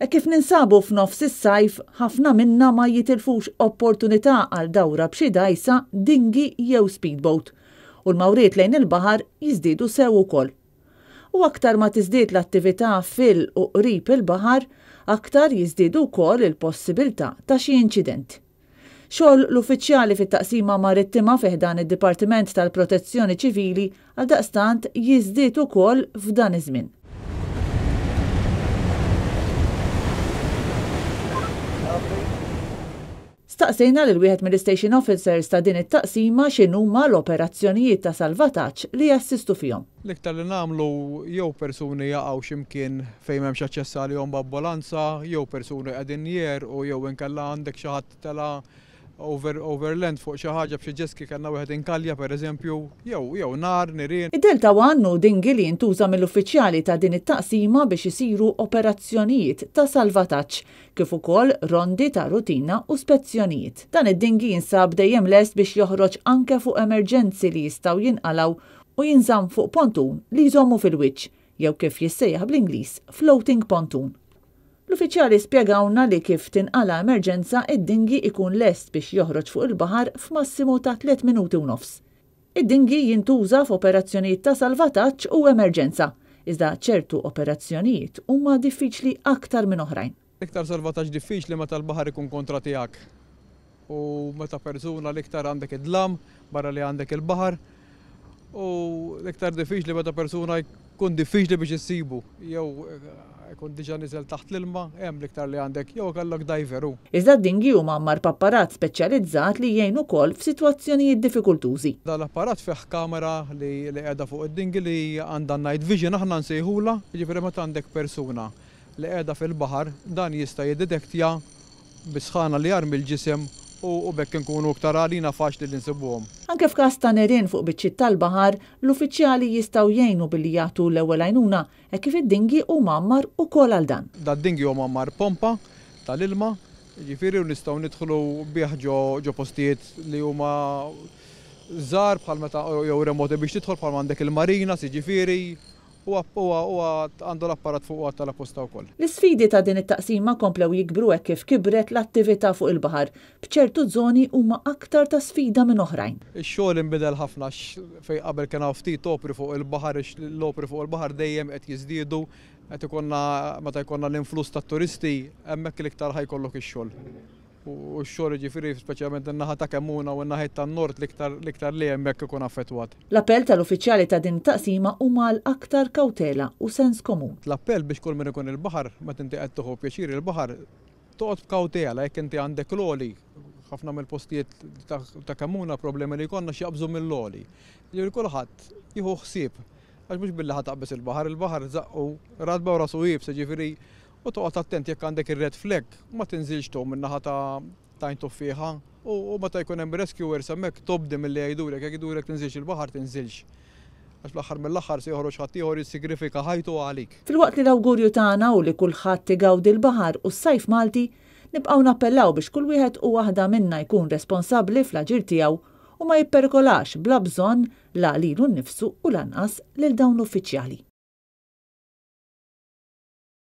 Hekk kif ninsabu f'nofs is-sajf, ħafna minna ma jitilfux opportunità għal dawra b'xi dgħajsa, dinghy jew speedboat. U l-mawriet lejn il-baħar jiżdiedu sew ukoll. U aktar ma tiżdied l-attività fil u qrib il-baħar, aktar jiżdiedu wkoll il-possibiltà ta' xi inċident. Xogħol l-uffiċjali fit-Taqsima Marittima fi ħdan id-Dipartiment tal-Protezzjoni Ċivili għaldaqstant jiżdied ukoll f'dan iż-żmien. Staqsejna lil wieħed mill-istation officers ta' din it-taqsima x'inhuma l-operazzjonijiet ta' salvataġġ li jassistu fihom. L-iktar li nagħmlu jew persuni jaqgħu xi mkien fejn m'hemmx aċċess għalihom b'ambulanza, jew persuni qegħdin jegħrqu jew inkella għandek xi ħadd tela' over overland fuq xi ħaġa b'xi jet ski kellna wieħed inkalja pereżempju, jew jew nar, nirien. Id-Delta One hu dinghy li jintuża mill-uffiċjali ta' din it-taqsima biex isiru operazzjonijiet ta' salvataġġ, kif ukoll rondi ta' rutina u spezzjonijiet. Dan id-dinghy jinsab dejjem lest biex joħroġ anke fuq emerġenzi li jistgħu jinqalgħu u jinżamm fuq pontun li jżommu fil-wiċċ, jew kif jissejjaħ bl-Ingliż floating pontoon. L-uffiċjali spjegawlna li kif tinqala' emerġenza id-dinghy ikun lest biex joħroġ fuq il-baħar f'massimu ta' tliet minuti u nofs. Id-dinghy jintuża f'operazzjonijiet ta' salvataġġ u emerġenza, iżda ċertu operazzjonijiet huma diffiċli aktar minn oħrajn. L-iktar salvataġġ diffiċli meta l-baħar ikun kontra tiegħek u meta persuna l-iktar għandek id-dlam barra li għandek il-baħar u l-iktar diffiċli meta persuna jkun diffiċli biex issibu jew jkun diġà niżel taħt l-ilma hemm l-iktar li għandek jew ikollok diver u. Iżda d-dinghy hu mgħammar b'apparat speċjalizzat li jgħin ukoll f'sitwazzjonijiet diffikultużi. Dan l-apparat fih kamera li qiegħda fuq id-dinghy li għandha night vision aħna nsejħulha, jiġifieri meta għandek persuna li qiegħda fil-baħar, dan jista' jiddetektja bis-sħana li jarmi l-ġisem u b'hekk inkunu iktar għalina faċli li nsibuhom. Anke f'każ ta' nirien fuq biċċiet tal-baħar, l-uffiċjali jistgħu jgħinu billi jagħtu l-ewwel għajnuna hekk kif id-dinghy hu mgħammar ukoll għal dan. Dad-dinghy hu mgħammar b'pompa tal-ilma, jiġifieri u nistgħu nidħlu bih ġo ġo postijiet li huma żgħar bħal meta jew remoti biex tidħol bħalma għandek il-marinas, jiġifieri Huwa huwa huwa għandu l-apparat fuqu għad tal-apposta wkoll. L-isfidi ta' din it-taqsima komplew jikbru hekk kif kibret l-attività fuq il-baħar, b'ċertu żoni huma aktar ta' sfida minn oħrajn. Ix-xogħol inbidel ħafna għax fejn qabel kien hawn ftit opri fuq il-baħar, l-opri fuq il-baħar dejjem qed jiżdiedu, qed ikollna meta jkollna l-influss tat-turisti hemmhekk l-iktar ħa jkollok ix-xogħol. U x-xogħol jiġifieri speċjalment in-naħa ta' Kemmuna u n-naħiet tan-Nord l-iktar l-iktar li hemmhekk ikun affettwat. L-appell tal-uffiċjali ta' din it-taqsima huma għal aktar kawtela u sens komun. L-appell biex kull min ikun il-baħar, meta inti qed tieħu pjaċir il-baħar, toqgħod b'kawtela jekk inti għandek l-għoli, ħafna mill-postijiet ta' Kemmuna problemi li jkollna x'jaqbżu mill-għoli. Jiġifieri kulħadd jieħu ħsieb għax mhux billi ħa taqbeż il-baħar, il-baħar żaqqu ratba u rasu iebsa, jiġifieri U toqgħod attent jekk għandek ir-red flag, ma tinżilx tgħum min-naħa ta' Għajn Tuffieħa u meta jkun hemm rescuers hemmhekk tobdi milli jgħidulek, jekk jgħidulek tinżilx il-baħar tinżilx. Għax fl-aħħar mill-aħħar se joħroġ ħaddieħor jissigrifika ħajtu għalik. Filwaqt li l-awgurju tagħna hu li kulħadd igawdi l-baħar u s-sajf Malti, nibqgħu nappellaw biex kull wieħed u waħda minna jkun responsabbli fl-aġir tiegħu u ma jipperikolax bla bżonn la lilu nnifsu u lanqas lil dawn l-uffiċjali.